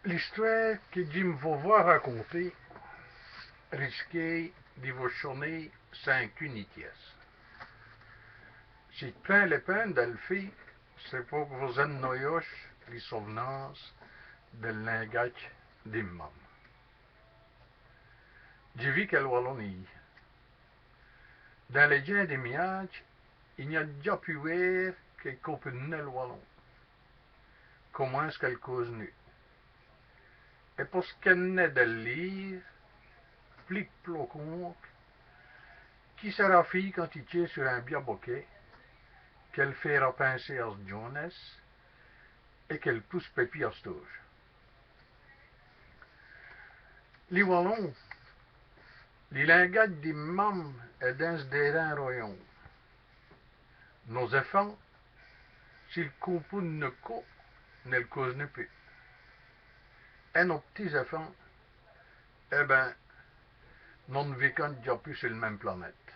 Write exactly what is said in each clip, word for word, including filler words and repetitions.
L'istwêre qui dji m' vos va raconter riskéye di vos choner sins cune tièsse. Si dj' prind li pwin.ne dèl fé, c'èst po qu' vos-ènnoyoche li sov'nance dèl lingadje di m' mame. Dji vike èl Walonîye. Dins lès djins di m' âdje, i gn-a dèdja pus wêre qui comprinenut l' walon. Comint èst-ce qu'èle cåz'nut? Èt po ç' qu'èle n'èst dèl lîre, plic-ploc onk, qui sèrè fîye quand i tchaît sur on bia bokèt, qu'èle fêra pinser a s' djon.nèsse, èt qu'èle pousse pèpî a stådje. Li walon, li lingadje di m' mame, èst dins s' dêrin royon. Nos-èfants, s'i l' comprinenut co, n'èl cåz'nut pus. Èt nos p'tits-èfants, èt bin, nos n' vikans dèdja pus su l' min.me planète.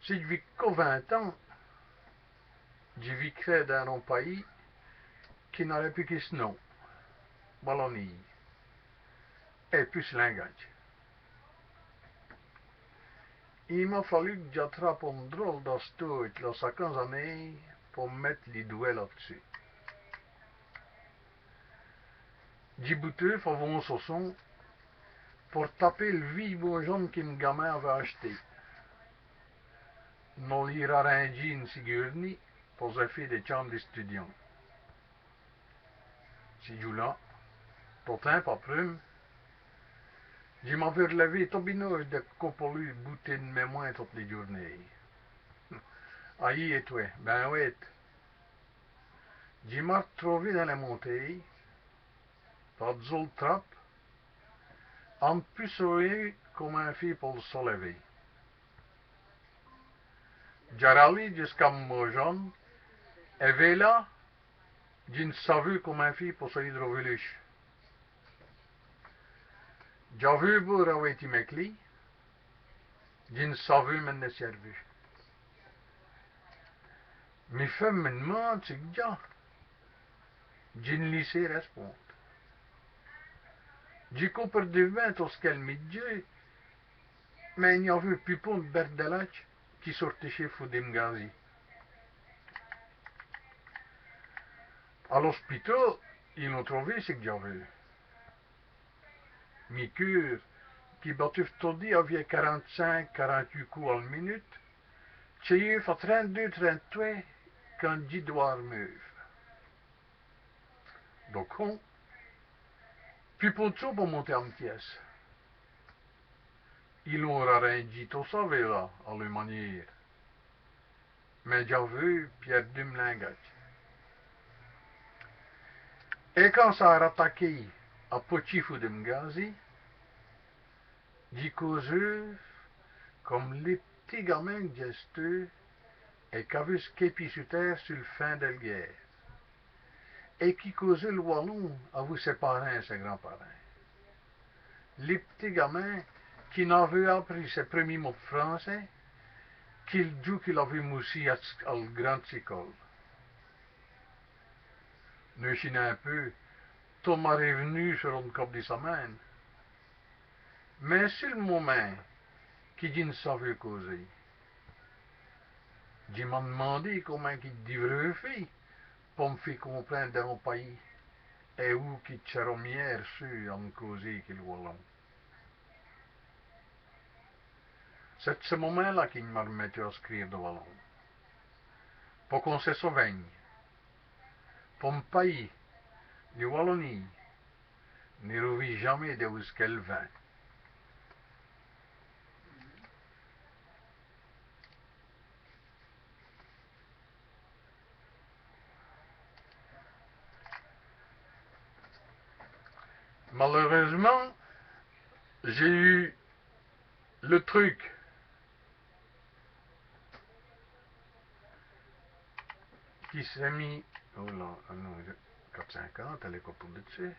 Si dj' vike co vint-ans, dji vikrè dins on payis qui n'aurè pus qui s' nom, Walonîye, èt pus s' lingadje. I m'a falu qu' dj'atrape on drole d'astådje la saquants-anéyes po mète li dwèt la-d'ssus. Dji bouteûve avou on soçon po r'taper l' vî maujon.ne qui m' gamin aveut ach'té. Nos lî rarindjîn si gûrni po-z-èfêt dès tchambes di studiants. Ci djoû-là, tot timpe a prume, dji m'aveû r'lèvé tot binauje dè co polû bouter d'mè mwin tote li djoûrnéye. Ayî ètwè, bin wêt. Dji m'a r'trové dins lès montéyes, pa-d'zos l' trape, a n' pus saveû comint fé po l' solèver. Dj'a ralé djusqu'a m' maujon.ne, èt vêla, dji n' saveû comint fé po soyî drovu l'uch. Dj'aveû beau rawéti mès clîs, dji n' saveû m'ènnè sièrvu. Mi feume mi d'mande ci qu' dj'a. Dji n' lî sé rèsponde. Dji comprindéve bin tot ç' qu'èle mi d'jeût, mins i gn-aveût pus pont d' bèrdèladje qui sôrticheut foû di m' gazî. A l'ospitau, il ont trové ci qu' dj'aveû. Mi keûr, qui bateûve todi a viès quarante-cinq, quarante-huit côps al minute, tchèyeûve a trinte-deûs, trinte-twès quand dji d'armeûve. Donc, on, pus pont d' sons po monter a m' tièsse. Il ont rarindjî tot ça, vêla, a leû maniére. Mins dj'aveû pièrdu m' lingadje. Èt quand ça a rataké a potchî foû di m' gazî, dji cåzeûve come li p'tit gamin qu' dj'èsteû èt qu'aveût skèpî su têre su l' fin dèl guêre. Èt qui cåzeûve l' walon avou sès parints èt sès grands-parints. Li p'tit gamin qui n'aveût apris sès prumîs mots d' francès qui l' djoû qu'il aveût moussî a, al grande sicole. N'eû chine on pô, tot m'a riv'nu sur on cope di samwin.ne. Mins su l' momint qui dji n' saveû cåzer, dji m'a d'mandé comint qui dj' diveûreû fé po m' fé comprinde dins on payis èt oû qui dj' sèreu mièrseû a n' cåzer qui l' walon. C'èst d' ç' momint-là qui dj' m'a r'mètu a scrîre do walon. Po qu'on s' sovègne, po m' payis, li Walonîye, ni rouvî jamés d'ousqu'èle vint. Malheureusement, j'ai eu le truc qui s'est mis, oh là, ah non, quatre cinquante, èlle èst co toû d'dètchî.